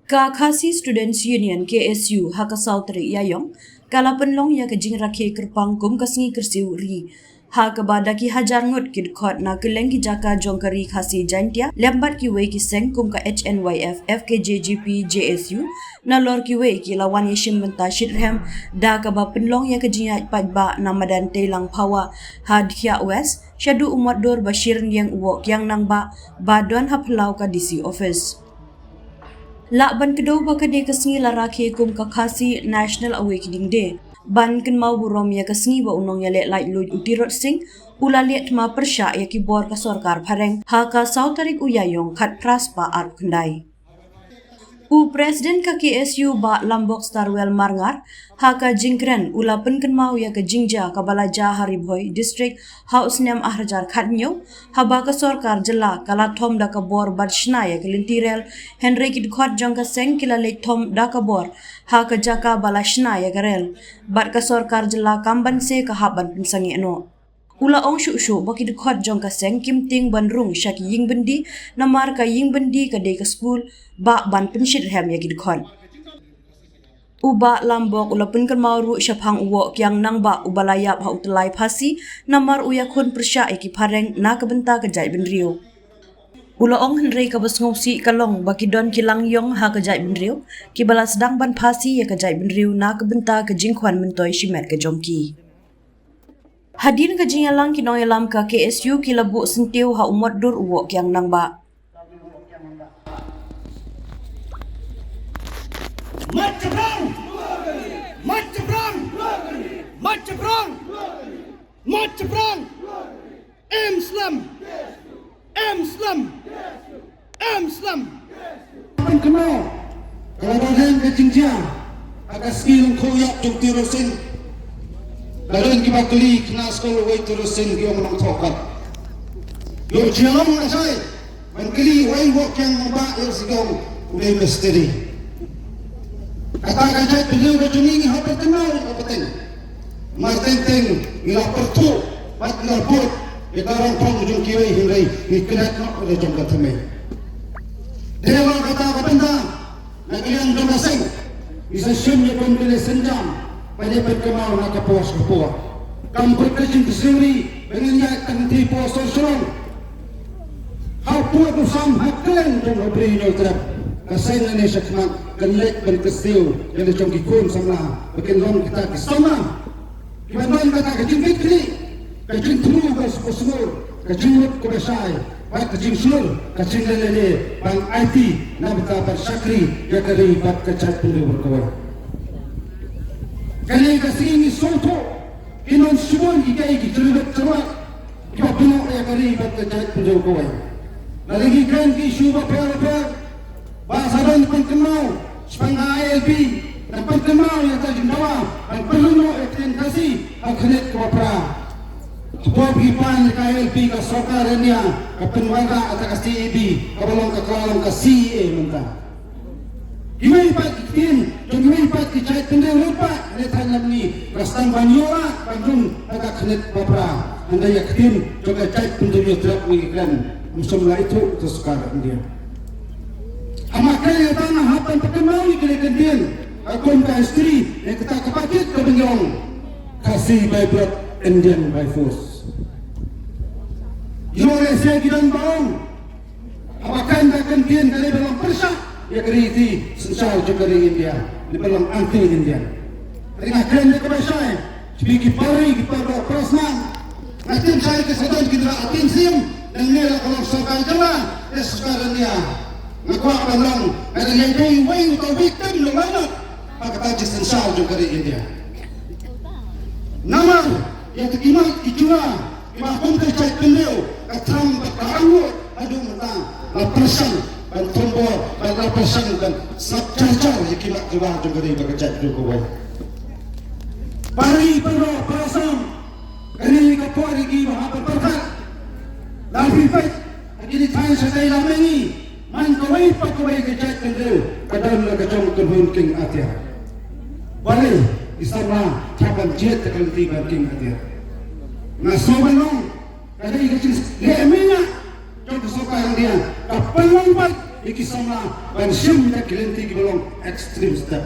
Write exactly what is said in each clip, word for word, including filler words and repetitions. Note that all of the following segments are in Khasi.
Ka Khasi Students Union, K S U, ha ka saw tarik Ïaïong, ka la pynlong ïa ka jingrakhe kyrpang kum ka sngi kyrsiew ri, ha kaba da ki hajar ngut ki dkhot na kylleng ki jaka jong ka ri Khasi Jaintia lem bad kiwei ki seng kum ka H N Y F, F K J G P, J S U, nalor kiwei ki la wan ïashim bynta shitrhem da kaba pynlong ïa ka jingïaid paidbah na madan Teilang Phawa ha Dkhiah West, shaduh u mot dur ba shi rynïeng u Woh Kiang Nangbah ba don ha phyllaw ka D C office. Lah ban kdew ba ka dei ka sngi la rakhe kum ka Khasi National Awakening Day, ban kynmaw burom ïa ka sngi ba u nongïaleh laitluid u Tirot Sing u la leh thma pyrshah ïa ki bor ka sorkar phareng ha ka saw tarik u Ïaïong khatphra spah arphew khyndai. U President ka K S U, Bah Lambok Starwell Marngar, ha ka jingkren u la pynkynmaw ïa ka jingjia kaba la jia ha Ri Bhoi District ha u snem arhajar khathynñiew, haba ka sorkar jylla ka la thom da ka bor ban shna ïa ka lynti rel, hynrei ki dkhot jong ka seng ki la leit thom da ka bor ha ka jaka ba la shna ïa ka rel, bad ka sorkar jylla kam banse ka hap ban pynsangeh noh. U la ong shuh shuh ba ki dkhot jong ka seng kim tieng ban rung sha ki ïing byndi, namar ka ïing byndi ka dei ka skul, bad ban pynshitrhem ïa ki dkhot. U Bah Lambok u la pynkynmaw ruh shaphang u Woh Kiang Nangbah uba la ïap ha u tyllai phasi, namar u ïakhun pyrshah ïa ki phareng na ka bynta ka jaitbynriew. U la ong hynrei kaba sngewsih ka long ba ki don ki lang ïong ha ka jaitbynriew, kiba la sdang ban phasi ïa ka jaitbynriew na ka bynta ka jingkhwan myntoi shimet ka jong ki. Hadien ka jingïalang, ki nongïalam ka K S U ki la buh syntiew ha u mot dur u Woh Kiang Nangbah. Mat jingpyrshang! Mat jingpyrshang! Mat jingpyrshang! Mat jingpyrshang! Em slem! Em slem! Em slem! Pynkhraw ka la don ka jingjia ha ka sngi lyngkhuh ïap jong u Tirot Sing. La don kiba kylli, khynnah skul uwei u Tirot Sing, ki ong nongthoh kat. Ïoh jia long lashai ban kylli uwei u Woh Kiang Nangbah, ïoh sdang u dei mistri. Kata ka jaitbynriew ka jong ngi, ngi hap ban kynmaw ïa ka pateng. Mar teng teng ngi la pyrthuh bad ngi la bud ïa ka rong pong jong kiwei, hynrei ngi klet noh ïa la jong ka thymmei. Dei ma kata ka bynta na ka liang jong ka seng ngi sa shim ïa ka bynta ka sienjam ban ïa pynkynmaw na ka por sha ka por. Kam pat ka jingkyrsiew ri ba ngin ïaid tang ki por sor sor. Ha pud u sam ha kylleng jong ka Bri Hynñiewtrep, ka seng lane shakhmat kan leit ban kyrsiew ïa la jong ki khun samla ba kin long kita ki samla kiban don kata ka jingkitkhlieh, ka jingthmu kaba sngewsynei, ka jingmut kaba shai, bad ka jingshlur, ka jingleh leh leh ban aiti na bynta ban shakri ïa ka ri bad ka jaitbynriew baroh kawei. Kane ka sngi ngi sngewthuh ki nongshun ki kaei ki jingmut jingmut kiba pynlong ïa ka ri bad ka jaitbynriew kawei. Lada ngi kren ki issue bapher bapher, ba sa don pynkynmaw shaphang ka I L P, nang pynkynmaw ïa ka jingdawa ban pynlong ïa ka ktien Khasi ha ka khyrnit kaba phra. Hapoh ki pan ka I L P, ka sorkar India ka pynwanrah ïa ka C A B, kaba long ka, ka long ka C A A mynta. Kiwei pat ki ktien jong kiwei pat ki jaitbynriew ruh pat, ne than lam ngi, ka sdang ban ïoh ban rung ha ka khyrnit ba phra. Hynrei ïa ka ktien jong ka jaitbynriew Ïatrep ngi kren, ym shym la ithuh ka sorkar India. Haba kren ïa kata nga hap ban pynkynmaw ïa kine ki ktien, ha kum ka history, ïa kata ka pakit kaba ngi ong, Khasi by blood, Indian by force. Ïoh lehse ki don ba ong, haba kren da ka ktien ka dei ban long pyrshah ïa ka riti synshar jong ka ri India, dei ban long anti-Indian. Hynrei nga kren da kaba shai, sha phi ki para ri, ki para doh para snam, nga tip shai ki sa don ki dei ba atieng siem, nangne la ka long sorkar jylla, ne sorkar India. Nga kwah ban long, nga dang ïadei uwei uta u victim jong la, ha kata ka jingsynshar jong ka ri India. Namar ïa kita ki mat ki jura kiba kum ka jaitbynriew, ka Trump bad ka Angut, haduh mynta la pyrshang ban thombor, bad la pyrshang ban sngap jar jar ïa ki mat ki war jong ka ri bad ka jaitbynriew kawei. Para ri, para doh para snam, kane ka por ïa ki ba hap ban pyrkhat. Lada phi peit ha kine ki thaiñ shatei lam mihngi, man kawei pa kawei ka jaitbynriew ka don la ka jong ka kynhun kieng atiar. Balei ki samla ki hap ban jied da ka lynti ban kieng atiar? Nga sngew ban ong ka dei ka jingleh mihnga jong ka sorkar India, ka pynlong pat ïa ki samla ban shim ïa ki lynti kiba long extreme step.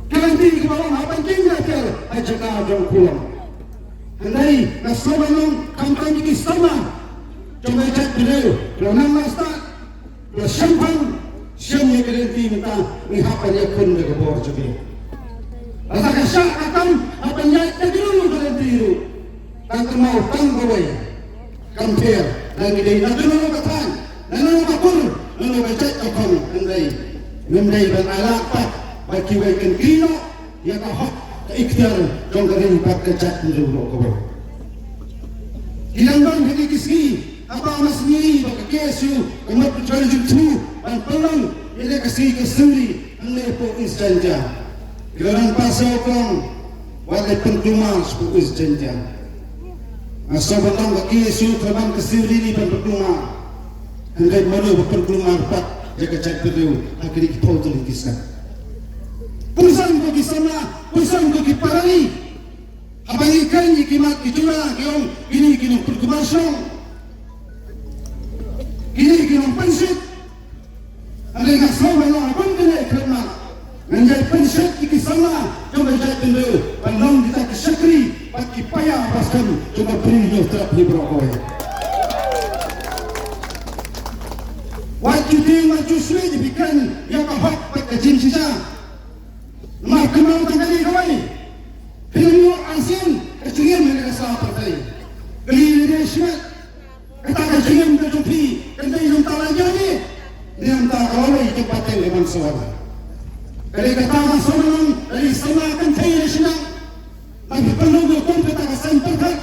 Ki lynti kiba long ha ban king ïa ki ha jaka jong khulom. Hynrei nga sngew ban ong khamtam ïa ki samla jong ka jaitbynriew, ki la nang la stad, ki la shemphang, shem ïa ki lynti mynta ngi hap ban ïakhun da ka bor jong ki. Lada ka shah ka kam hap ban ïaid da kano kano ka lynti ruh. Tang kynmaw tang kawei. Kam pher, lada ngi dei na kano ka thaiñ, na kano ka kur, na kano ka jait ka thong, hynrei ngim dei ban ailad pat ba kiwei kin kynnoh ïa ka hok ka iktiar jong ka ri bad ka jaitbynriew baroh kawei. Ki dang don ha kine ki sngi, haba ma sngi ba ka K S U ka mut ka jingthmu ban pynlong ïa ka sngi ka suri hangne hapoh East Jaintia. Ki la nang pass ïa u krong wat leit pynkulmar sha ka East Jaintia. Nga sngew ban ong ka K S U ka la ban ka suri ban pynkulmar. Hynrei mano ba pynkulmar pat ïa ka jaitbynriew ha kine ki phew tylli ki snem. Pyrshang ko ki samla, pyrshang ko ki para ri. Haba ngi kren ïa ki mat ki jura ki ong kine ki nongpynkulmar shnong. Kine ki nongpynshit. Hynrei nga sngew ban ong ha bun kine ki khyllipmat, ngan ïai pynshit ïa ki samla jong ka jaitbynriew ban long kita ki shakri bad ki paidbah ba skhem jong ka Bri Hynñiewtrep hi baroh kawei. Wat ju tieng, wat ju sngewsih, phi kren ïa ka hok bad ka jingshisha. Namar kynmaw tang kane kawei, phin ïoh arsien ka jingim ha ka sla pyrthei. Kali lade shimet. Kata ka jingim ka jong phi kan dei namar la ïa ne, ne namar ka lawei jong pateng ka ban sawar. Ka dei kata ka sawar nang, ka dei sama kan thei ne shinang. Nang phi pynlong ko kum kata ka saiñ pyrkhat.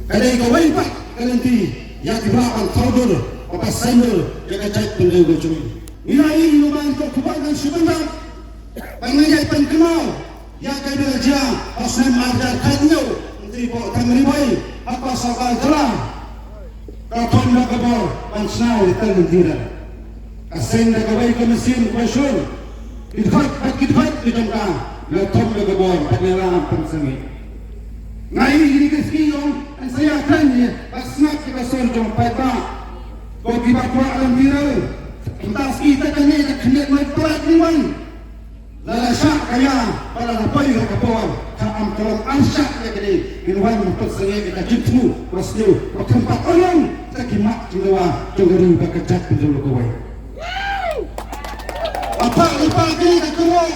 Ka dei kawei pat ka lynti ïa ki ba ban thaw dur ba ka saiñ dur ïa ka jaitbynriew ka jong ngi. Ngi la ïohi ïa u ban to khubor kan shu bynta. Ban ngi ïa pyn kynmaw ïa ka dei jia ha snem ar hajar khathynñiew, Myntri Bah Thang Ri Bhoi ha ka sorkar jylla ka thom da ka bor ban shna ïa ka lynti. Ka seng da kawei ka machine ka shun. Ki dkhot bad ki dkhot ki jong ka la thom da ka bor bad ngi la pynsangeh. Nga ïohi ïa ka ski ong yn sa ïa kren ïa ka sngap ïa ka sur jong paidbah. Ko kiba kwah lynti. Mynta ski ta kane ka khyndiat mai plat ni wan. Lada shah ka ïa, bad lada poi ha ka por, ka am ka long arshah ïa kane, ngin wan ban pynsangeh ïa ka jingthmu ba sniew ba khlem pat ong ïa ki mat jingdawa jong ka ri bad ka jaitbynriew kawei. Lypa lypa kane ka kynroh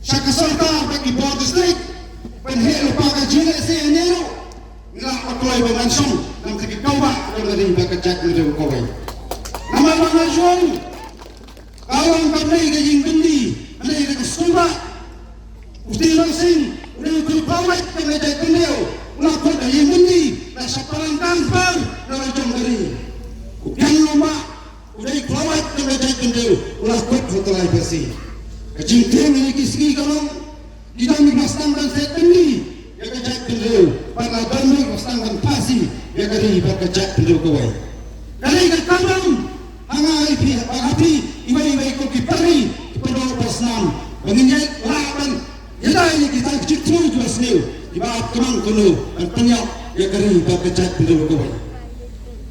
sha ka sorkar bad ki bor district, pynheh lypa ka jinglehse ïa ne ruh, ngi lah ban kloi ban shong na ka bynta ki paidbah jong ka ri bad ka jaitbynriew kawei. Namar ba nga shu ong Ka long kam dei ka ïing byndi, ka dei ka skulbah. U Sri Long Sing u dei u kyrpang bad ka dei ka jaitbynriew. U la kut ka ïing byndi, la shah palang kang par na la jong ka ri. U Kiang Lambah u dei u khlawait ka dei ka jaitbynriew, u la kut ha u Tlai Khasi. Ka jingtieng ïa ki sngi ka long Ki don ki ba sdang ban set byndi ïa ka jaitbynriew, bad la don ki ba sdang ban phasi ïa ka ri bad ka jaitbynriew kawei. Ka dei ka kamram ha nga ïa phi, bad ha phi iwei iwei ko ki para ri, ki para doh para snam, ba ngin ïa lah ban ïada ïa kita ki jingthmu kiba sniew, kiba ap kyrman kumno ban pynïap ïa ka ri bad ka jaitbynriew kawei.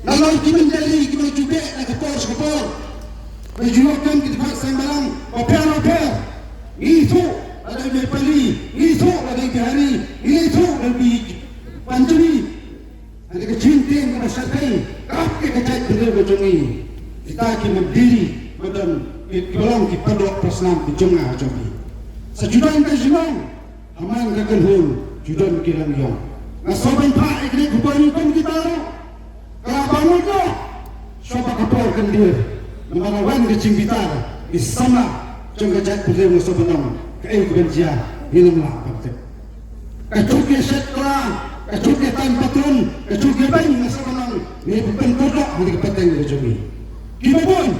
Nalor ki mynder ri kiba ju beh na ka por sha ka por, ba ju ïoh kem ki dkhot seng balang bapher bapher. Ngi ithuh lada i Nepali, ngi ithuh lada i Bihari, ngi ithuh lada i Punjabi. Hynrei ka jingtieng kaba shyrkhei ka ap ïa ka jaitbynriew ka jong ngi. Kita ki mynder ri ba don, ki, kiba long ki para doh para snam ki jong nga jong phi. Sa ju don ka jinglong ha man ka kynhun, ju don ki langïong. Nga sngewbha ban phah ïa kine ki khubor kum kita ruh. Ka la bamut noh shuwa ba ka por kan dier. Namar la wan ka jingbitar, ki samla jong ka jaitbynriew, nga sngewbha ban ong kaei kaban jia ngim lah ban tip. Ka juk ïa shet kla, ka juk ïa tan patron, ka juk ïa beiñ, nga sngewbha ban ong ngi pynkut noh ha ka pateng ka jong ngi. Kiba bun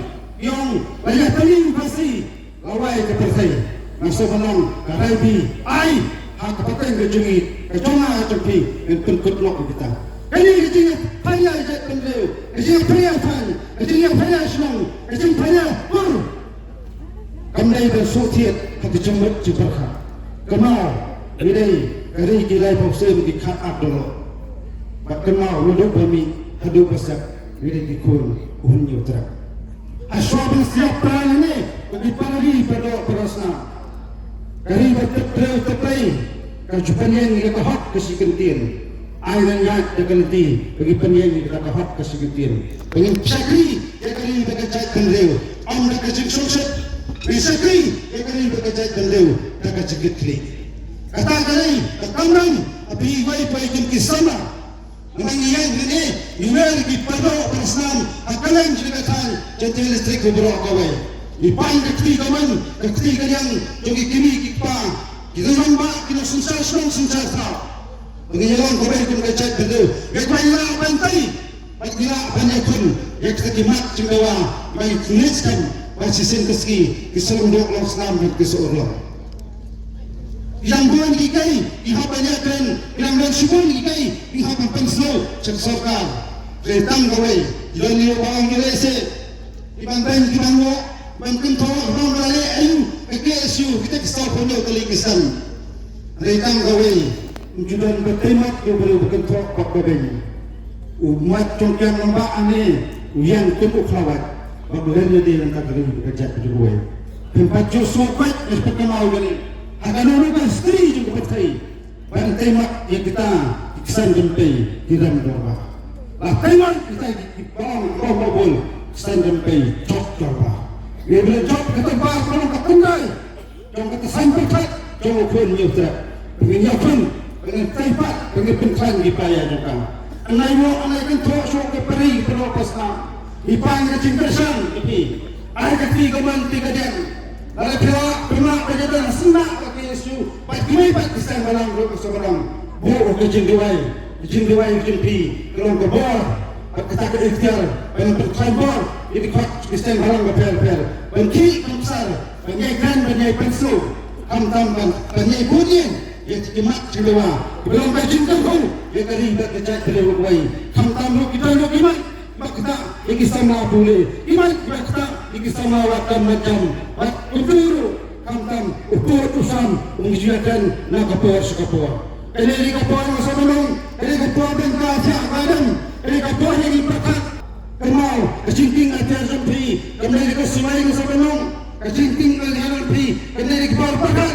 ki ong la ïatylli u Khasi, lawei ka pyrthei. Nga sngewbha ban ong ka rai bi ai ha ka pateng ka jong ngi, ka jong nga ka jong phi, ngin pynkut noh ïa kita. Kane ka jingïapharia jaitbynriew, ka jingïapharia thaiñ, ka jingïapharia shnong, ka jingïapharia kur, kam dei ban shu thied ha ka jingmut jingpyrkhat. Kynmaw, ngi dei ka ri ki laiphew snem ki khatar dolop. Bad kynmaw, naduh ba mih haduh ba sep, Ri ki khun u Hynñiewtrep. Hashwa ban siap pran ne, bad ki para ri para doh para snam. Ka ri ba tep briew tep blei, ka ju pynïeng ïa ka hok ka shi kyntien. Ai nang ïaid da ka lynti, ba ki pynïeng ïa ka hok ka shi kyntien. Ba ngin shakri ïa ka ri da ka jaitbynriew, ym da ka jingsngewsih. Ngin shakri ïa ka ri da ka jaitbynriew, da ka jingkitkhlieh. Kata ka dei ka kamram, ha phi wei pa ïa kin ki samla. Ngi ïeng hangne, ngi wer ïa ki para doh para snam, ha kylleng jong ka thaiñ Jaintia District baroh kawei. Ngi pan ka kti kamon, ka kti kadiang, jong ki kmie ki kpa, ki rangbah, ki nongsynshar shnong synshar thaw. Ba ngin ïalong kawei kum ka jaitbynriew, ngin ïalong ban tei, bad ngin ïalong ban ïakhun ïa kita ki mat jingdawa, ba ngin ïa skhem ba shisien ka sngi ki sa long doh long snam bad ki sa urlong. Ki dang bun ki kaei ki hap ban ïakren, ki dang don shibun ki kaei ki hap ban pynsngew sha ka sorkar. Hynrei tang kawei, ki don ïa u ba ong ïa lehse, ki ban beiñ ki ban ngoh, ban kynthoh, ban leh aïu ka K S U, kita ki saw phew hynñiew tylli ki seng. Hynrei tang kawei, ym ju don ba tei mat ïa u briew ba kynthoh bad ba beiñ. U mat jong kiang rangbah hangne u ïeng kum u khlawait, ba u len ïa dei na ka ri ka jaitbynriew. Phim pat ju sngewkwah, phim pat kynmaw ïa ne ha kano kano ka history jong ka pyrthei ban tei mat ïa kita ki ksan rympei ki rem dorbar. La tei mat kita ki, ki bang bang babun ksan rympei jop dorbar. Ngi ba la jop ka dorbar ka long ka kynrai jong ka thaw saiñ pyrkhat jong u khun Hynñiewtrep. Ba ngin ïakhun, ba ngin tei pat, ba ngin pynkhlaiñ ki paia jong ka. Ngi ai mo, ngi ai kynthoh sha ki para ri para doh para snam. Ngi pan ka jingkyrshan ïa phi. Ai ka kti kamon kti kadiang. Lada phi lah, phi lah ka jingkyrshan sngewbha ka K S U. Bad kmie bad ki seng balang ruh ka seng balang. Buh ka jingduwai, ka jingduwai ka jong phi ka long ka bor. Bad kata ka ikhtiar ban pynkhlaiñ bor ïa ki khot ki seng balang bapher bapher. Ban khih ban psar. Ban ïai kren, ban ïai pynsngew, khamtam ban, ban ïai bud ïing ïa ki mat ki dawa, ban long ka jingkyrkhu ïa ka ri bad ka jaitbynriew kawei. Khamtam ruh ki don ruh ki mat ba ktah ïa ki samla pule, ki mat ba ktah ïa ki samla wad dam mad jam, bad kumjuh ruh khamtam u pud u sam, u ngi ju ïakren na ka por sha ka por. Kane ka dei ka por, ngan sa pynlong, kane ka dei ka por ban ka thiah ka dam, kane ka dei ka por ïa ngi pyrkhat. Kynmaw, ka jingtieng atiar jong phi kam dei ka suwai, ngan sa pynlong. Ka jingtieng atiar jong phi kam dei ka por pyrkhat.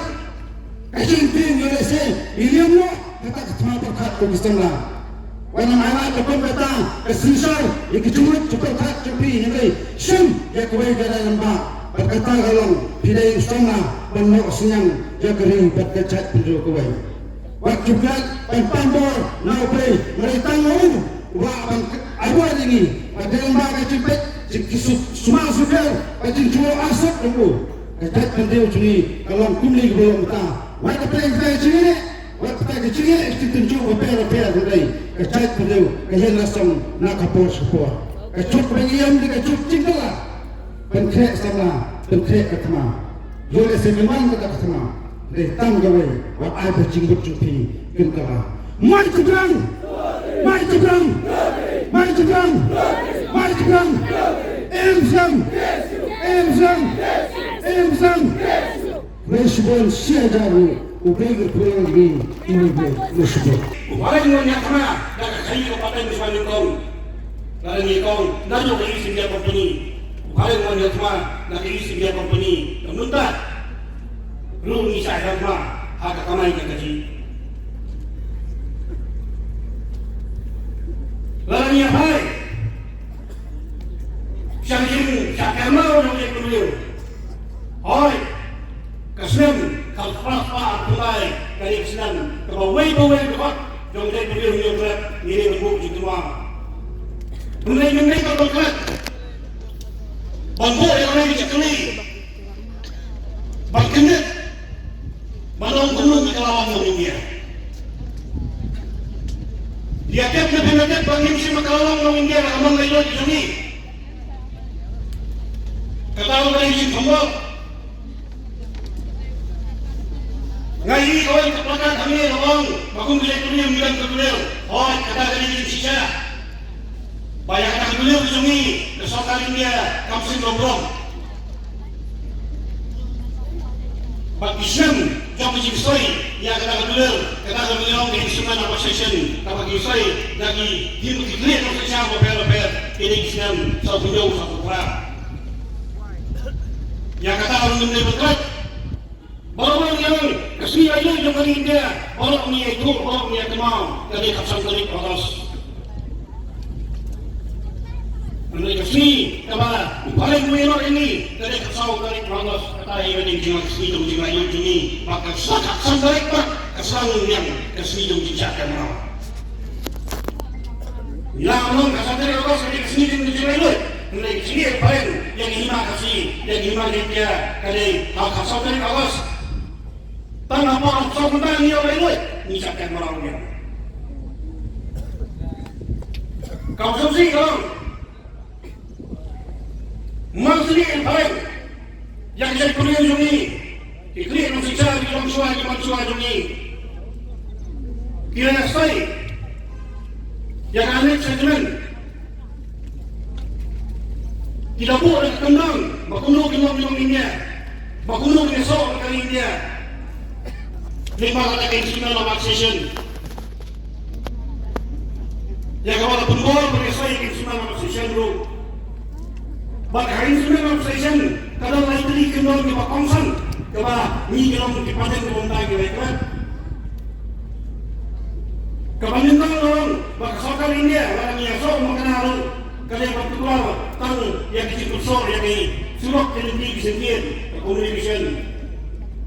Ka jingtieng ïa lehse ngi liam noh kata ka thma pyrkhat ko ki samla. Wat nym ailad da kum kata ka synshar ïa ki jingmut jingpyrkhat jong phi, hynrei shim ïa kawei ka rai rangbah. Bad kata ka long phi dei u samla ban noh synñiang ïa ka ri bad ka jaitbynriew kawei. Wat ju klet ban pynbor na u Blei, hynrei tang u Blei uba lah ban ai bor ïa ngi. Bad dei lyngba ka jingpeit jong ki suk sumar sukher bad jingjulor arsut jong u, ka jaitbynriew jong ngi ka long kumne kaba long mynta. Wat ka pyrthei ka jingeh, wat ka pyrthei ka jingeh, ka jingtynjuh bapher bapher, hynrei ka jaitbynriew ka ïeng la song na ka por sha ka por. Ka juk ba ngi ïam dei ka juk jingkylla. Pynkhreh samla, pynkhreh ka thma. Ïoh lehse ngim wan kata ka thma, hynrei tang kawei, wat ai ba jingmut jong phi kin kylla. Mai Trai! Mai Trai! Mai Trai! Mai Trai! Im siang! Im siang! Im siang! Khublei shibun, shi hajar nguh, U Blei un kyrkhu ïa ngi, khublei shibun. Wai ngon ïa thma da ka khaïi ka pateng shuwa nyngkong. Lada ngi ong naduh ka East India Company, u khaïi ngon ïa thma da ka East India Company, ka mynta ruh ngi shah ïa thma ha ka kamai ka kajih. Lada ngi ïa phai sha ka jing, sha ka kyrmaw jong ka jaitbynriew. Hooid, ka snem kaba phra phra arphew lai ka dei ka snem kaba wei pa wei ka hok jong ka jaitbynriew Hynñiewtrep, ngi dei ban buh jingtymmen. Hynrei mynta ka ban klet ban buh ïa kane ka jingkylli, ban kyndit, ban long kumno ki Kalawang nong India. Ïa tip ne phim tip ba ngim shim Kalawang nong India na ka mon laitluid jong ngi. Kata ka dei ka jingthombor. Nga ïohi kawei ka plakat hangne ka ong ba kum ka jaitbynriew ngi don ka dulel. Hooid, kata ka dei ka jingshisha. Ba ïa kata ka dulel ka jong ngi ka sorkar India kam shym la burom. Bad ki snem jong ka jingsoi ïa kata ka dulel, kata ka dulel ka instrument of taxation, kaba ki soi da ki, ki, ki khlieh ka synshar bapher bapher. Ini kisnem sa punyong sa putra. Ïa kata ngim dei ban klet. Baroh ngi ong ka sngi laitluid jong ka ri India, baroh ngi ïathuh, baroh ngi ïakynmaw, ka dei khatsan tarik August. Ka dei ka sngi kaba u Phareng u ïaroh ïa ngi, ka dei khatsaw tarik August, kata ïa ka dei ka sngi jong ka laitluid jong ngi, bad ka sa khatsan tarik pat ka sdang ïa ka sngi jong ka jingshah kamram. Ngi la ong ka saw tarik August ka dei ka sngi jong ka jinglaitluid. Hynrei ka sngi Phareng ïa ka hima Khasi, ïa ka hima Jaintia ka dei ha ka saw tarik August. Tang ha ka saw kynta ngi ïa laitluid ngi shah kamram ïa. Ka sngewsih ka long. Mar sini Phareng ïa ka jaitbynriew jong ngi, ki khlieh nongshisha, ki longshuwa, ki manshuwa jong ngi, ki la ïa sei ïa ka Annex Agreement. Ki la buh da ka kyndon ba kumno ki long ki long India, ba kumno ki ïasoh ka ri India. Lyngba kata ka Instrument of Accession. Ïa kaba la pynbor ban ïasoi ïa ka Instrument of Accession ruh. Bad ka Instrument of Accession ka don lai tylli ki kyndon kiba kongsan, kaba ngi ki long ki pateng kiba ym dei kiba ïaklet. Kaba nyngkong ka long ba ka sorkar India lada ngi ïasoh makna ruh ka dei ban tuklar tang ïa ka jingkyrkhu ïa ki surok, ki lynti, ki syngkien, ka communication.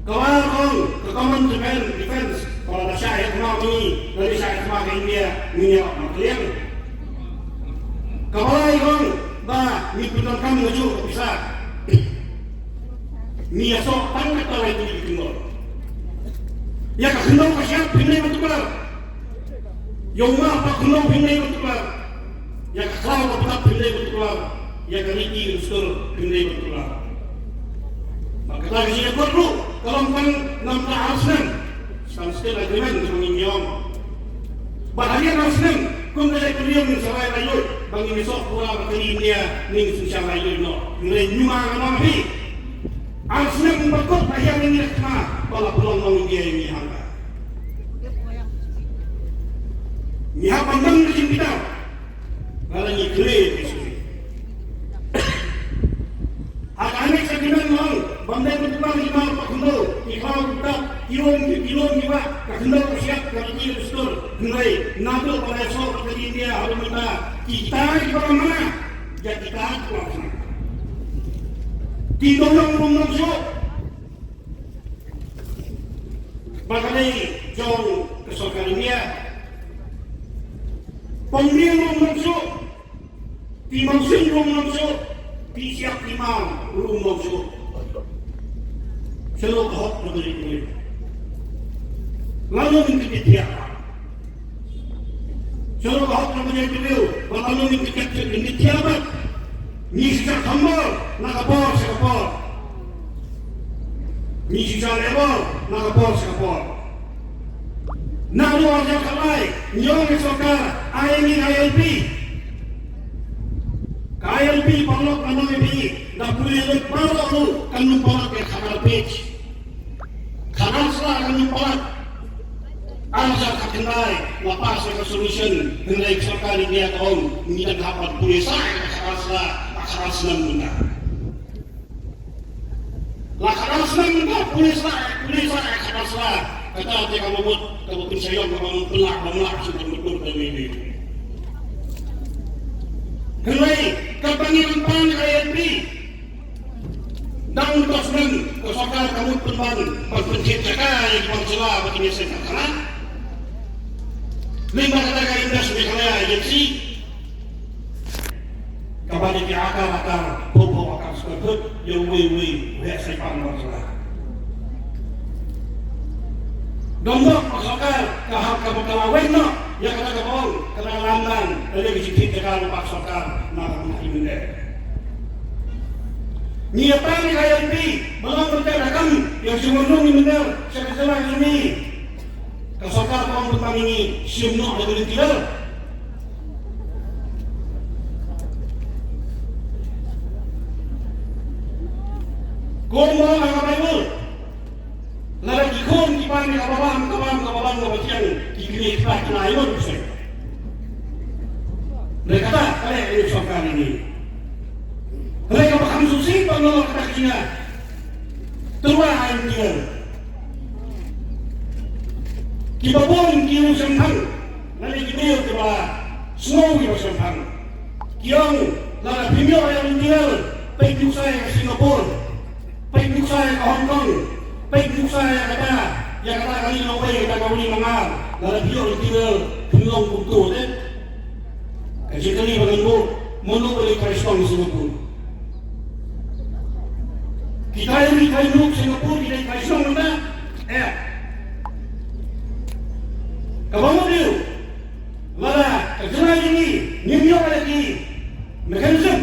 Ka wan ong ka common defense, defense, ba lada shah ïa ka Mawkynmaw, lada shah ïa ka Mawkynmaw ka India, ngin ïa markylliang. Kaba lai ong ba ngin pyndonkam kajuh ka pisa. Ngi ïasoh tang kata lai tylli ki kyndon. Ïa ka khyndew ka shyiap phim dei ban tuklar. Ïa u map ba khyndew phim dei ban tuklar. Ïa ka khlaw ka btap phim dei ban tuklar. Ïa ka riti ka dustur phim dei ban tuklar. Bad kata ka jingïakut ruh ka long tang na bynta ar snem. Standstill agreement jong ngi, ngi ong. Bad hadien ar snem kum ka jaitbynriew ngin sa rai laitluid ba ngin ïasoh pura bad ka ri India, ngin sa shah laitluid noh. Hynrei ñiuma nga ong hi, ar snem ba kut ba hiar ngi la khana ba la pynlong nong India ïa ngi hangta. Ngi hap ban don ka jingbitar. Lada ngi khleh ka jingbitar. Ha ka Annex Agreement ngi ong bym dei ban tuklar ki map ba khyndew, ki khlaw ki btap, ki lum ki, ki lum ki bah, ka khyndew ka shyiap, ka riti ka dustur. Hynrei naduh ba la ïasoh ka ri India haduh mynta, kita kiba la mana, ïa kita kiba la mana. Ki dong nongrum nongshuh. Ba ka dei jong ka sorkar India. Pynbiang ruh ym long shuh. Ti mawsing ruh ym long shuh. Ti siap ti maw ruh ym long shuh. Shalok ka hok ka beri beri. Lano min ka jithiah. Shalok ka hok ka beri beri. Ba lano min ka jithiah, min ka jithiah ba. Ngi shisha khambor na ka por sha ka por. Ngi shisha lebor na ka por sha ka por. Naduh ar hajar khatlai, ngi ong ïa ka sorkar, ai ngi I L P. Ka I L P paralok ka nong I P, da pule lut baroh ruh kan ym palat ïa ka khadar page. Khadar sla kan ym palat. Ar hajar khatkhyndai, la pass ïa ka solution, hynrei ka sorkar India ka ong, ngi dang hap ban pule sla ïa ka khadar sla, ka khadar snem mynta. La khadar snem ka pule sla, pule sla ka khadar sla. Kata te ka mut kaba pynshai ïa ka, kaba pynlah, kaba pynlah shuh ka mut ka mut. Hynrei kaba ngi pan ka I L P. Dang ka snem ka sorkar ka mut pynban ban pynthied jaka ïa ki bangla ba kin ïaseng karkhana. Lyngba kata ka Invest Meghalaya Agency. Kaba dei ki akar akar, phew phew akar square foot, ïa uwei uwei u heh saipan bangla. Dang bok ka sorkar ka hap kaba ka la weng noh ïa kata kaba ong kata ka lamdang ka dei ka jingthied jaka lypa ka sorkar na ka bynta i mynder. Ngi ïa pan ïa ka I L P ba long ban teh rakam ïa ka jingmynlong i mynder sha ka jylla jong ngi. Ka sorkar ka ong ban pan ïa ngi shim noh da ka lynti lor. Kum ong ha ka Baibl, lada ki khun ki pan ïa kaba bam, kaba bam, kaba bam, kaba thiang, ki kmie ki kpa kin ai ïa u seng. Dei kata ka leh ka sorkar ïa ngi. Hynrei kaba kham sngewsih ban long kata ka jingïa tyrwa ïa ngi. Kiba bun ki ïoh shemphang, lane ki briew kiba sngew kiba shemphang. Ki ong lada phim ïoh ïa ka material, peit nuksa ïa ka Singapore. Peit nuksa ïa ka Hong Kong, peit nuksa ïa kata, ïa kata ka ri Norway, kata ka ri Myanmar, lada phi ïoh material phin long kumto te. Ka jingkylli ba ngan buh, mano ba dei trai shnong Singapore? Kita ïa ri trai muluk Singapore, kita ïa ri trai shnong mynta, eh. Kaba mut ïa u, lada ka jylla jong ngi ngim ïoh ïa ki mechanism,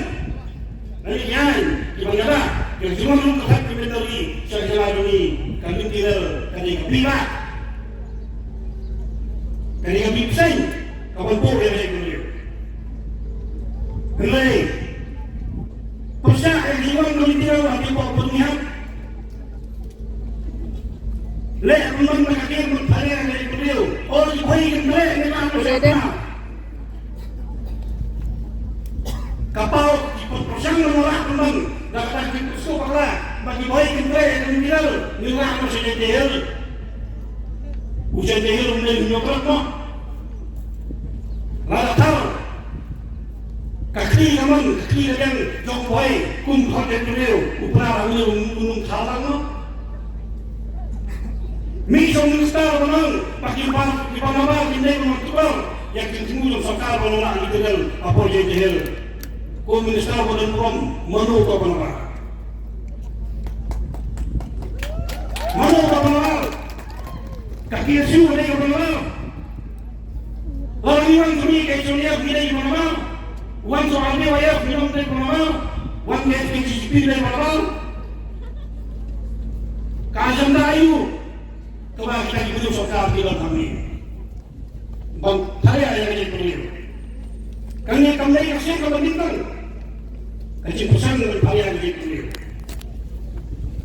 lane ki aiñ kiban ïada ïa ka jingwan ruh ka thait ka mynder ri sha ka jylla jong ngi, ka material ka dei ka bih bah, ka dei ka bih bseiñ kaban buh ïa ka jaitbynriew. Hynrei pyrshah ïa ka jingwan ka material ha ki por pynïap. Leh ban long na ka kem ban pharia na ki briew. Ol ki bhoi kin treh ne ba ka Ka pau ki pyrshang ban rah ban long na ka ki pyrshang bakla ba ki bhoi kin treh na ki briew. Ni rah ban sha Jaintia Hills. U Jaintia Hills um leh ñiewtrep mo. Lada thar ka khlieh ka mon, ka khlieh ka biang jong u bhoi kum thot ïa u briew, u Pnar hangne u nung thar lang mo. Mih jong u minister ba nang ba ki ban, ki ban nabar kim dei ban tukar ïa ki thmu jong sorkar ba nang la ki tedel ha por Jaintia Hills. Ko minister ba don burom, mano uto ba nabar? Mano uto ba nabar? Ka P S U ba dei ba nabar? Lada ngi wan sha ngi ka H L D F ngi dei ba nabar, wan sha R D Y F ngi dei ba nabar, wan ka H P G P ngi dei ba nabar. Ka agenda aïu kaba kita ki briew sorkar ki don hangne ban pharia ïa ka jaitbynriew? Kane kam dei ka sien kaba nyngkong ka jingpyrshang ban pharia ïa ka jaitbynriew.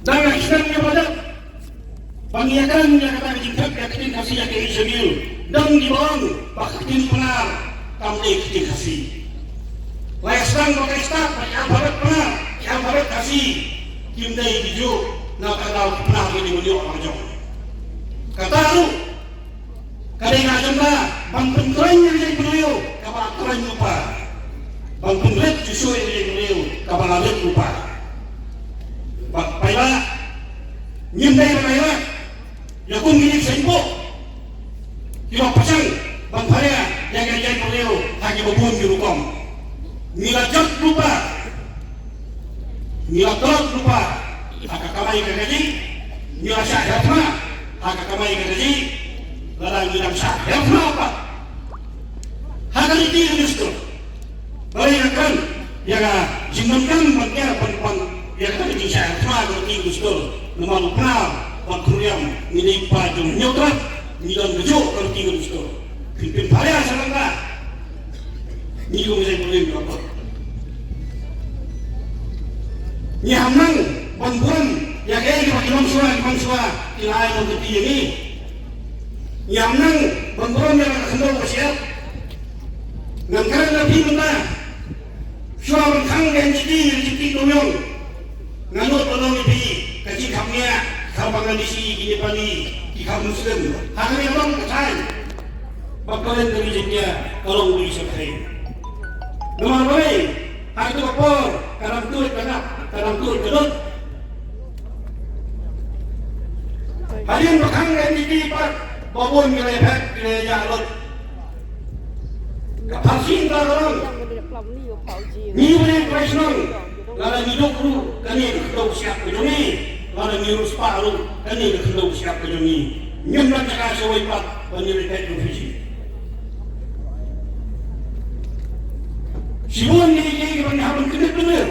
Dang ka sien ïa ba dei Ban ïakren ïa kata ka jingthep ïa ka ktien Khasi ïa ka H M U, dang kiba ong ba ka ktien Pnar kam dei ka ktien Khasi. La ïa sdang ba ka stad ba ki alphabet Pnar, ki alphabet Khasi kim dei kijuh na ka daw ki Pnar ki dei ban ïoh la ka jong. Kata ruh ka dei ka agenda ban pynkhlaiñ ïa ka jaitbynriew kaba la khlaiñ lypa, ban pynrit shuh shuh ïa ka jaitbynriew kaba la rit lypa. Bad paidbah, ngim dei ban ïaroh ïa kum kine ki seng buh kiba pyrshang ban pharia ïa ka jaitbynriew ha kiba bun ki rukom. Ngi la jot lypa, ngi la tlot lypa ha ka kamai ka kajih, ngi la shah ïa thma ha ka kamai ka kajih, lada ngi dang shah ïa thma pat ha ka riti ka dustur. Balei nga kren ïa ka jingdonkam ban ïa ban ban ïa ka jingshah thma ka riti ka dustur? Namar u Pnar bad u Khynriam ngi dei pa jong Hynñiewtrep, ngi don kajuh ka riti ka dustur. Phin pynpharia sha lynga, ngi kum jai bulim ka put. Ngi ham nang ban burom ïa kaei kaba ki longshuwa, ki longshuwa ki la ai longkti ïa ngi. Ngi ham nang ban burom ïa ka khyndew ka shyiap. Ngan kren na phi mynta. Shuwa ban khang ka N G T, N G T Tumyong, nga nud ban ong ïa phi, ka jingkhapngiah ka Bangladeshi, ki Nepali, ki kham Muslim, ha kane ka long ka thaiñ. Bad ka long ka ri Jaintia, ka long ka ri Sengkhei. Namar balei? Ha katu ka por ka dang tuid ka dap, ka dang tuid ka dud. Hadien ba khang ka N G T pat, ba bun ki la ïaphet, ki la ïaid lut. Ka pharshi ka long, ngi ba dei trai shnong, lada ngi duk ruh kane ka khyndew shyiap ka jong ngi, lada ngi riewspah ruh kane ka khyndew shyiap ka jong ngi. Ngim don jaka shawei pat ban ïa peit refugee. Shibun ngi ïa kiba ngi hap ban kynduh kynduh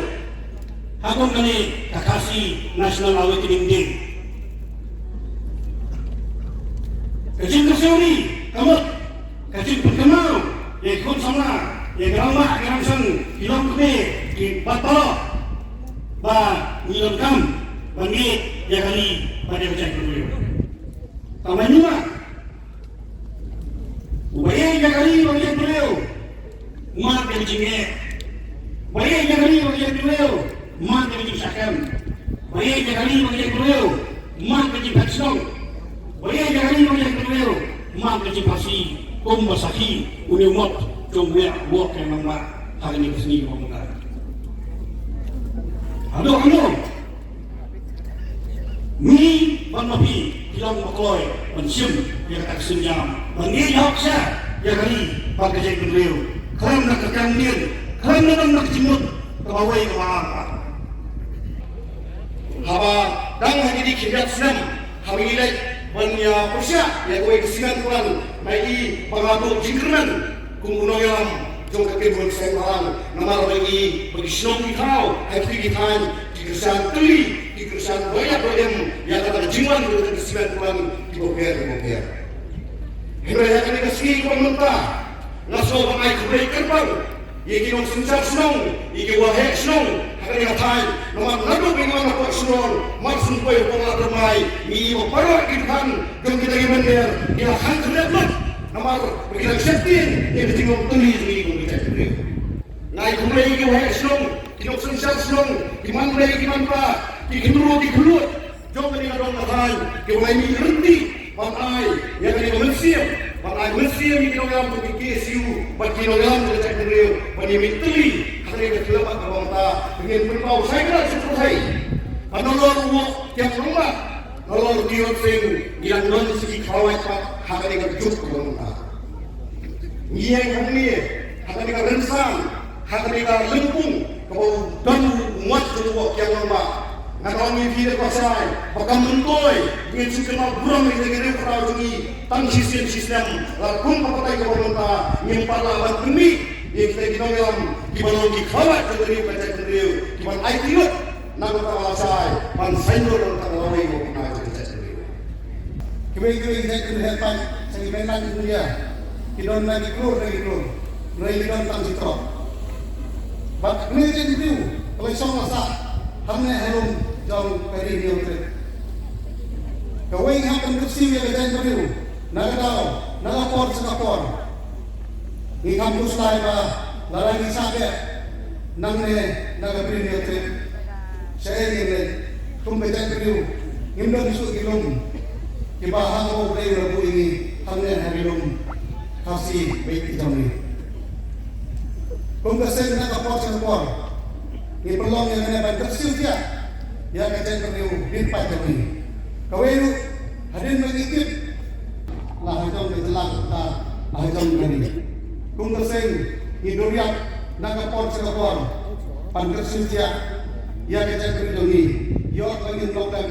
ha kum kane ka Khasi National Awakening Day. Ka jingkyrsiew ri ka mut ka jingpynkynmaw ïa ki khun samla, ïa ki rangbah, ki rangsan, ki longkmie, ki bad baroh ba ngi donkam ban ïeit ïa ka ri bad ïa ka jaitbynriew. Tang ba ngi ma uba ïeit ïa ka ri bad ka jaitbynriew Mad ka jingeh. Ba ïeit ïa ka ri bad ka jaitbynriew, mad ka jingshah kem. Ba ïeit ïa ka ri bad ka jaitbynriew, mad ka jingphet shnong. Ba ïeit ïa ka ri bad ka jaitbynriew, mad ka jingphasi. Kumba sakhi une u mot jong u Wiah Wok Kiang Nangbah ha kane ka sngi ba mynta. Haduh hangno ngi bad ma phi ki long ba kloi ban shim ïa kata ka synjam ban ïeit hok sha ïa ka ri bad ka jaitbynriew. Khlem da ka kam dien, khlem da ka jingmut kaba wei kaba ar. Haba dang ha kine ki khyndiat snem, haba ngi leit ban ïa pyrshah ïa kawei ka simen kulan, ma i ba nga buh jingkyrmen kum u nongïalam jong ka Kynhun Seng Bhalang, namar ba ngi ba ki shnong ki thaw, ha kine ki thaiñ, ki kyrshan tylli, ki kyrshan doh ïap doh im ïa kata ka jingwan jong ka simen kulan kiba pher kiba pher. Hynrei ha kane ka sngi kaba mynta, nga sngew ban ai khublei kyrpang ïa ki nongsynshar shnong, ïa ki waheh shnong ha kane ka thaiñ, namar naduh ba ngi wan hapoh shnong Marsynpoi hapoh Ladrymbai, ngi ïohi ba baroh ki dukhan jong kita ki mynder ki la khang khyndiat lut, namar ba ki dang sheptieng ïa ka jinglong tylli jong ngi kum ka jaitbynriew. Nga ai khublei ïa ki waheh shnong, ki nongsynshar shnong, ki manbei ki manpa, ki khynroo ki khyllood jong kane ka dong ka thaiñ, kiba la mih ryntih ban ai ïa kane ka mynsiem, ban ai mynsiem ïa ki nongïalam jong ka K S U bad ki nongïalam jong ka jaitbynriew ban ïa mih tylli ha kane ka khyllipmat kaba mynta. Ngin pynpaw shai kynnoh sha pyrthei ba nalor u Wok Kiang Nangbah, nalor u Tirot Sing, ngi dang don sa ki khawai pat ha kane ka juk kaba mynta. Ngi ïeng hangne ha kane ka rynsan, ha kane ka lympung kaba u don u ngat jong u Wok Kiang Nangbah. Ngan ong ïa phi da ka shai ba kam myntoi ngin shu kynmaw burom ïa kine ki riew kynrad jong ngi tang shisien shisnem. Lada kum ka batai kaba mynta ngim pat lah ban pynmih ïa kita ki nongïalam kiba long ki khlawait jong ka ri ka jaitbynriew, kiban aiti lut na ka bynta ka lashai ban saiñdur na ka bynta ka lawei ka bynta jong ka jaitbynriew. Kiwei kiwei ki jaitbynriew heh paid sha ki mainland India ki don na ki klur na ki klur, hynrei ki don tang shi trok. Bad kane ka jaitbynriew ka la shong la sah hangne ha lum jong ka Ri Hynñiewtrep. Kawei nga hap ban kyrsiew ïa ka jaitbynriew na ka daw, na ka por sha ka por. Ngi kham khuslai ba lada ngi shah beh nangne na ka Ri Hynñiewtrep, shaei ngin leit? Kum ka jaitbynriew ngim don shuh ki lum kiba ha kaba U Blei u la buh ïa ngi hangne ha ki lum Khasi bad ki jong ngi. Kum ka seng na ka por sha ka por ngi pynlong ïa kane ban kyrsiew thiah ïa ka jaitbynriew rit paid jong ngi. Kawei ruh hadien ba ngi kit la ha jong ka jylla, la ha jong ka ri. Kum ka seng ngi duriap na ka por sha ka por ban kyrsiew thiah ïa ka jaitbynriew jong ngi. Ïoh ba ngin long dem,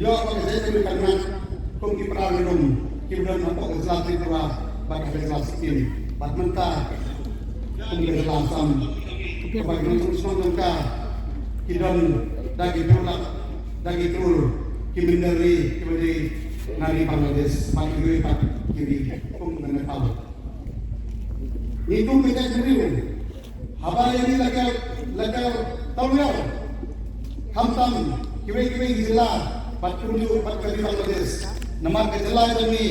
ïoh ba ka jaitbynriew kan ngat kum ki para ri lum kiba don hapoh ka jylla Tripura bad ha ka jylla Sikkim bad mynta kum ka jylla Assam. Kaba ki nongshong shnong jong ka ki don da ki phew lak, da ki klur ki mynder ri kiba dei na ri Bangladesh bad kiwei pat ki ri kum ka Nepal. Ngi kum ka jaitbynriew, haba ïa ngi la ker, la ker tawriaw, khamtam kiwei kiwei ki jylla bad kumjuh bad ka ri Bangladesh, namar ka jylla jong ngi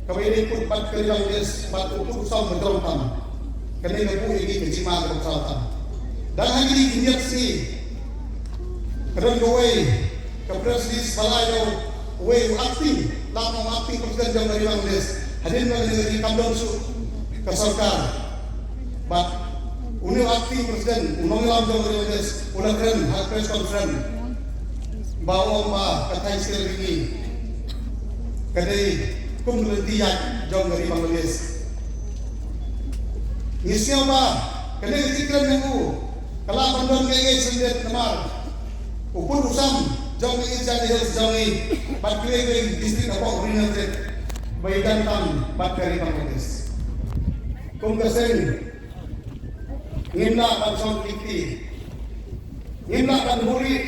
kaba ïadei kut bad ka ri Bangladesh bad u kut u som ba jrong tam. Kane ka buh ïa ngi ka jingma kaba khraw tam. Dang ha kine ki khyndiat sngi ka don kawei ka press release ba la ai da uwei u acting, la ong acting president jong ka ri Bangladesh. Hadien ba ka ri kam don shuh ka sorkar, bad une u acting president, u nongïalam jong ka ri Bangladesh, u la kren ha press conference ba u ong ba ka thaiñ stel jong ngi ka dei kum ka lynti ïaid jong ka ri Bangladesh. Ngi sngew ba kane ka jingkren jong u ka lah ban don kaei kaei shisha namar u kut u sam jong ka East Jaintia Hills jong ngi bad kiwei kiwei ki district hapoh Ri Hynñiewtrep ba ïadon tam bad ka ri Bangladesh. Kum ka seng ngim lah ban shong kti, ngim lah ban buhrieh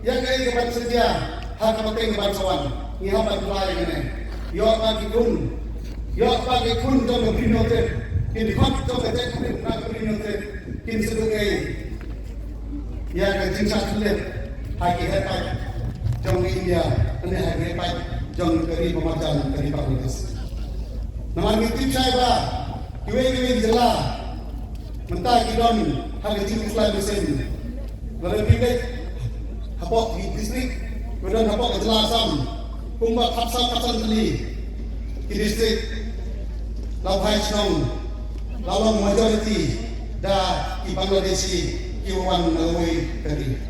ïa kaei kaban sa jia ha ka pateng kaban sa wan. Ngi hap ban phla ïa kane. Ïoh ba ki khun, ïoh ba ki khun jong ka Ri Hynñiewtrep, ki dkhot jong ka jaitbynriew na ka Ri Hynñiewtrep kin sa duh ei ïa ka jingshah thylliej ha ki heh paid jong ka India, ne ha ki heh paid jong ka ri ba marjan, ka ri Bangladesh. Namar ngi tip shai ba kiwei kiwei ki jylla Mynta ki don ha ka jingkhuslai mynsiem. Lada phi leit hapoh ki district, ki don hapoh ka jylla Assam, kumba khatsaw khatsan tylli ki district, la phai shnong, la long majority da ki Bangladeshi kiba wan na kawei ka ri.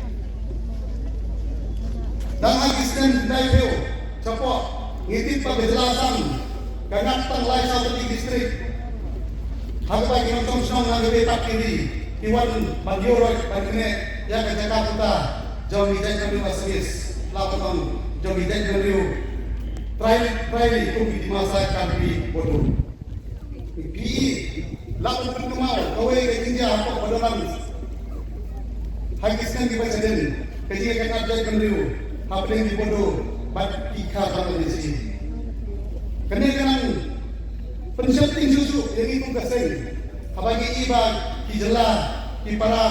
Dang ha ki snem khyndai phew shapoh, ngi tip ba ka jylla Assam ka ngat tang lai saw tylli ki district. Ha kaba ki nongshong shnong na kawei pat ki ri ki wan ban ïoh ban kane ïa ka jaka puta jong ki jaitbynriew Assamese, la ka tong jong ki jaitbynriew trai trai kum ki Dimasa, Karbi, Bodo. Ki la ka pynkumno kawei ka jingjia hapoh Bodoland ha ki snem kiba shadien, ka jingïakynad jaitbynriew hapdeng ki Bodo bad ki Khar Bangladeshi. Kane ka nang pynsheptieng shuh shuh ïa ngi kum ka seng haba ngi i ba ki jylla, ki para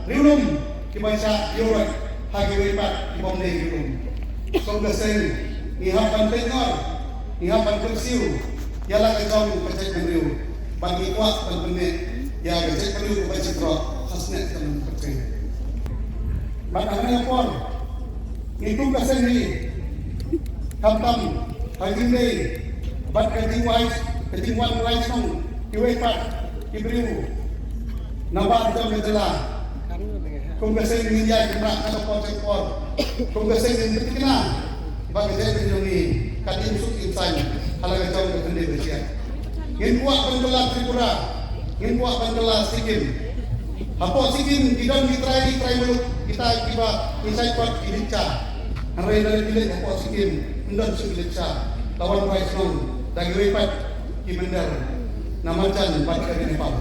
riewlum kiba shah ïoh ha kiwei pat ki bym dei riewlum. Kum ka seng ngi hap ban pynngor, ngi hap ban kyrsiew ïa la ka jong ka jaitbynriew, bad ngi kwah ban pynneh ïa ka jaitbynriew kaba jingkyrkhu ha snem ka long ka teng. Bad ha kane ka por ngi kum ka seng ngi khamtam ha jingdei bad ka jingwai, ka jingwan wai shnong kiwei pat ki briew na bar jong ka jylla. Kum ka seng ngin ïai kynrad na ka por sha ka por. Kum ka seng ngin pynthikna ba ka jaitbynriew jong ngi ka im suk im saiñ ha la ka jong ka khyndai ba jia. Ngin kwah ban kylla Tripura, ngin kwah ban kylla Sikkim. Hapoh Sikkim ki don ki trai, ki trai muluk, kita kiba ngi shait pat ki leit sha. Hynrei lada ki leit hapoh Sikkim, ym don shuh ki leit sha. La wan wai shnong da kiwei pat ki mynder na marjan bad ka ri Nepal.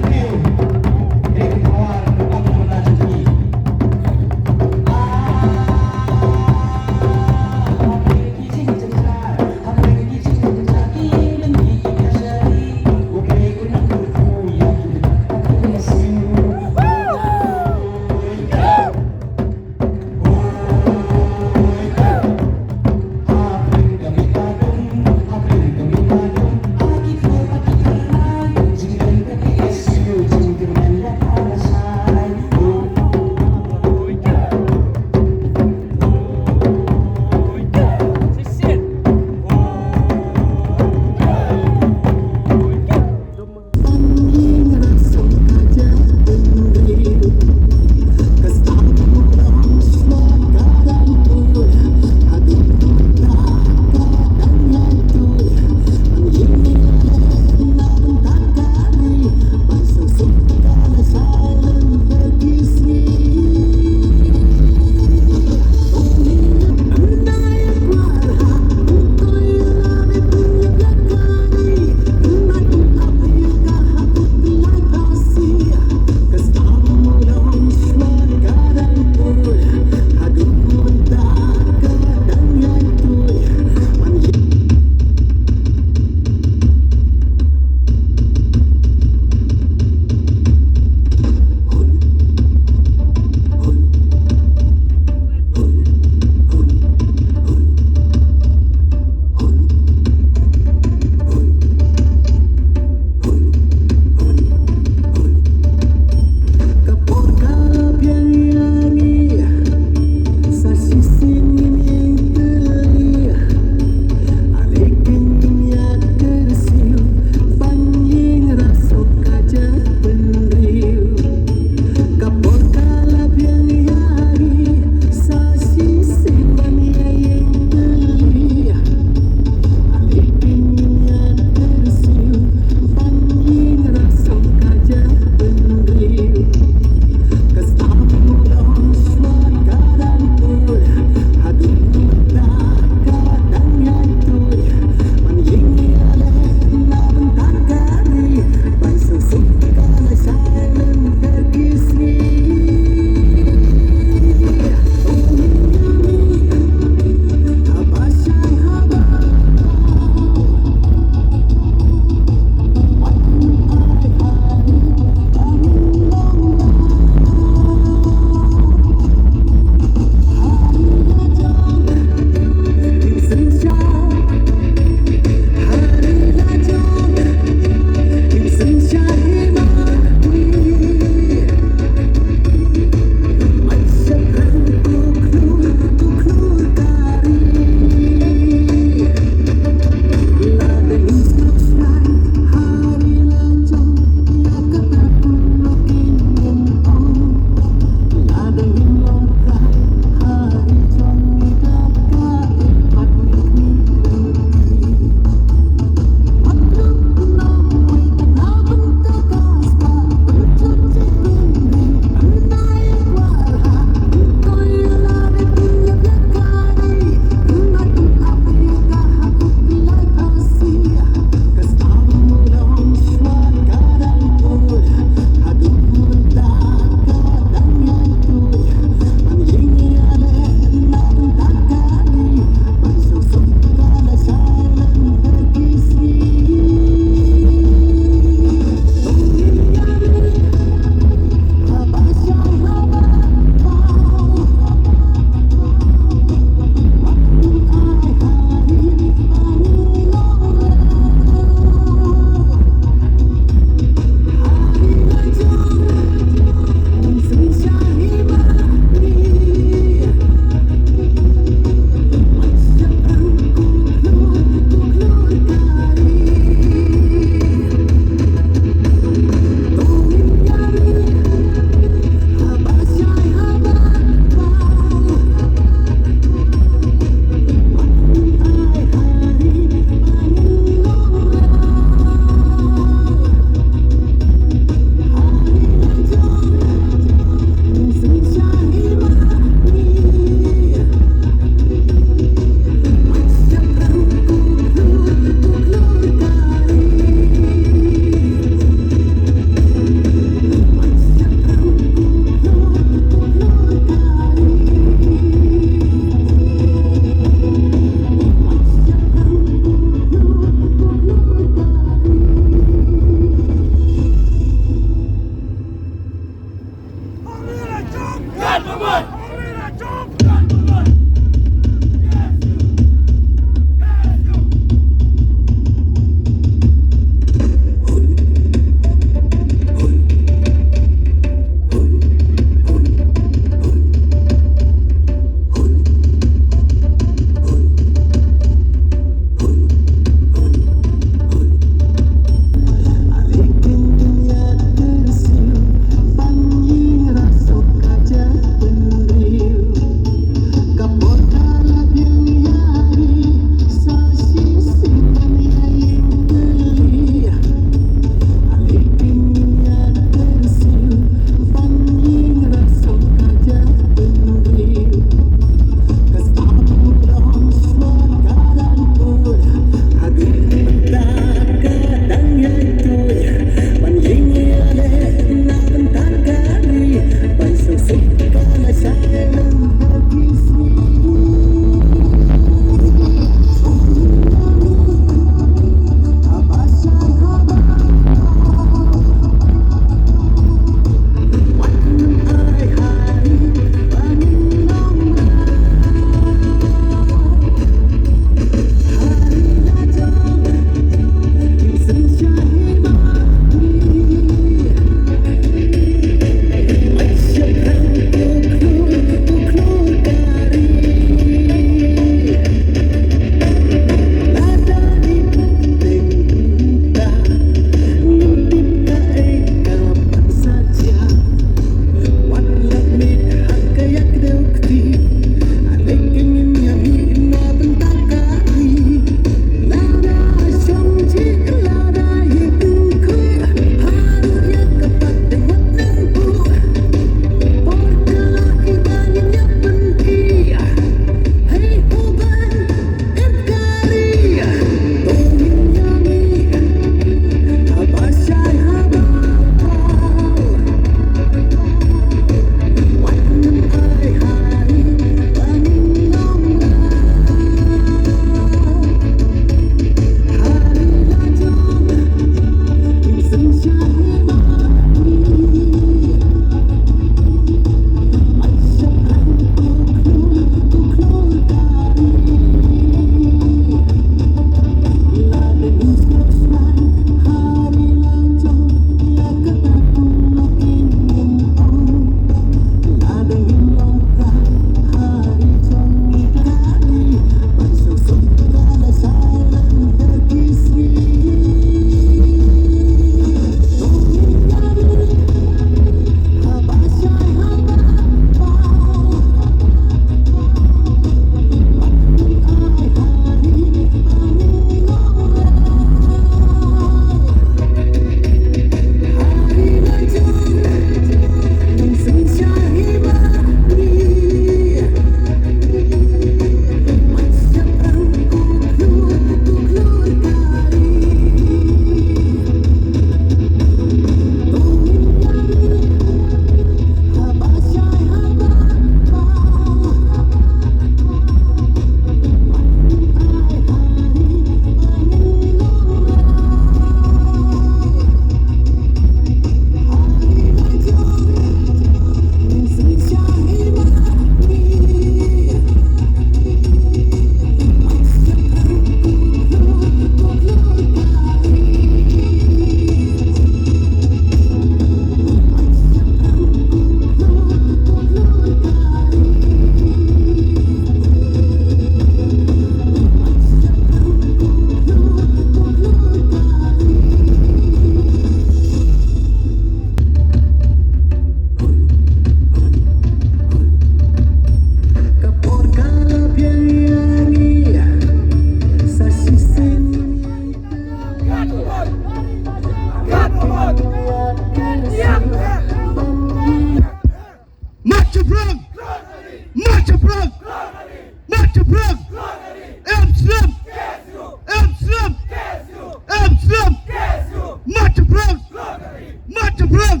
Chaprang.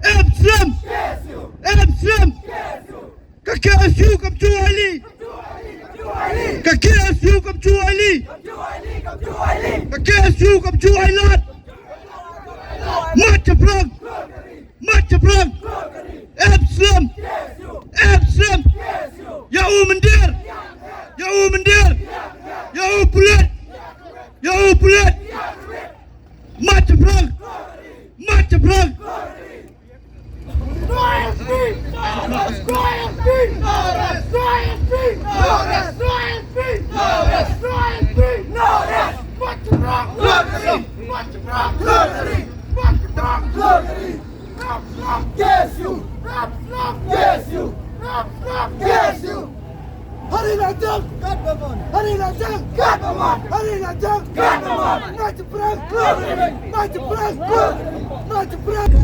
Em slem. Em slem. Ka K S U kam ju ai li. Ka K S U kam ju ai li. Ka K S U kam ju ai lad. Mat chaprang. Mat chaprang. Em slem. Em slem. Ïa u mynder. Ïa u mynder. Ïa u pulit. Ïa u pulit. Mat chaprang. Mat chaprang. Hari Lajang! Hari Lajang! Hari Lajang! Mai Chaprang! Mai Chaprang! Mai Chaprang!